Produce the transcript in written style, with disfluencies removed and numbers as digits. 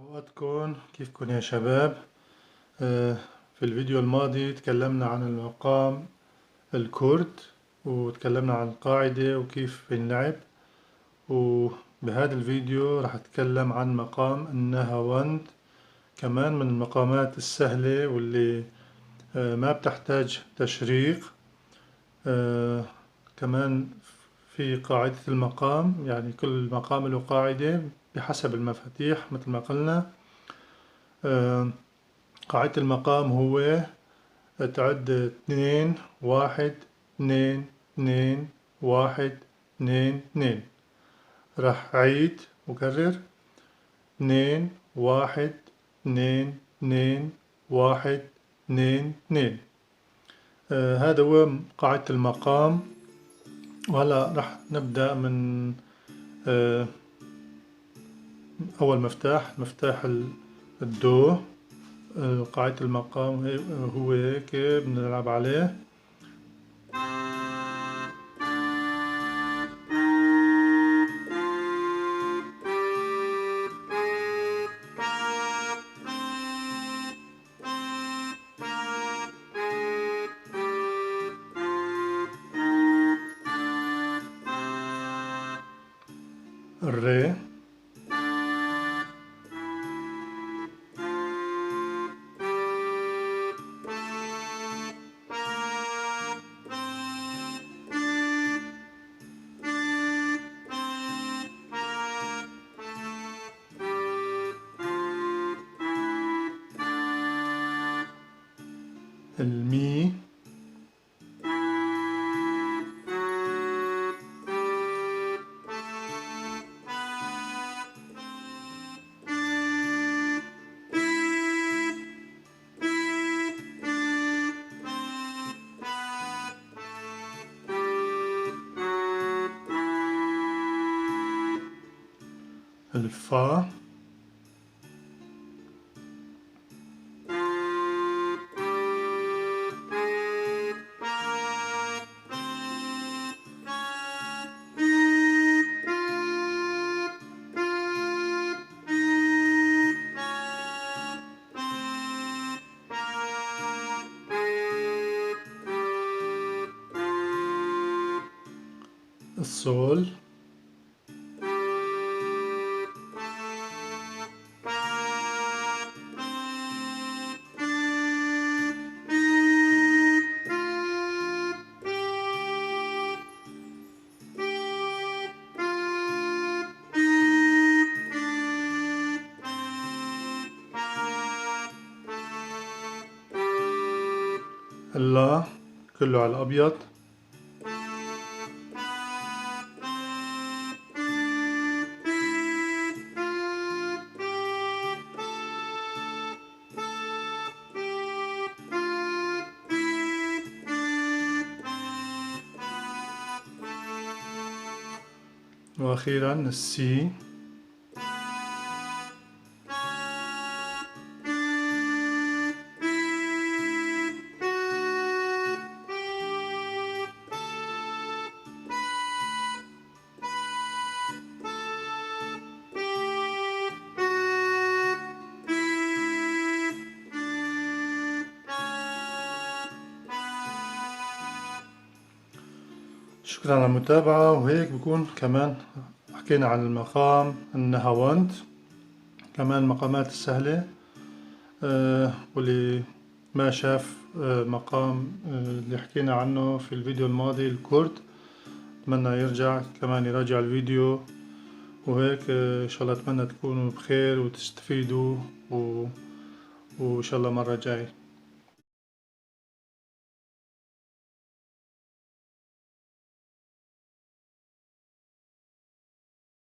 أوقاتكم، كيفكن يا شباب؟ في الفيديو الماضي تكلمنا عن المقام الكرد، وتكلمنا عن القاعدة وكيف بينلعب. وبهذا الفيديو راح أتكلم عن مقام النهاوند، كمان من المقامات السهلة واللي ما بتحتاج تشريق. كمان في قاعدة المقام، يعني كل مقام له قاعدة بحسب المفاتيح مثل ما قلنا. قاعدة المقام هو تعد 2 1 2 2 1 2 2. راح أعيد وكرر: 2 1 2 2 1 2 2. هذا هو قاعدة المقام. وهلا راح نبدأ من أول مفتاح، مفتاح الدو. قاعدة المقام هو هيك بنلعب عليه. الري، المي، الفا، السول، اللا كله على الأبيض، وأخيرا السي. شكرا على المتابعة. وهيك بكون كمان حكينا عن المقام النهاوند، كمان المقامات السهلة. واللي ما شاف مقام اللي حكينا عنه في الفيديو الماضي الكرد، أتمنى يرجع كمان يراجع الفيديو. وهيك إن شاء الله أتمنى تكونوا بخير وتستفيدوا، وإن شاء الله مرة جاي.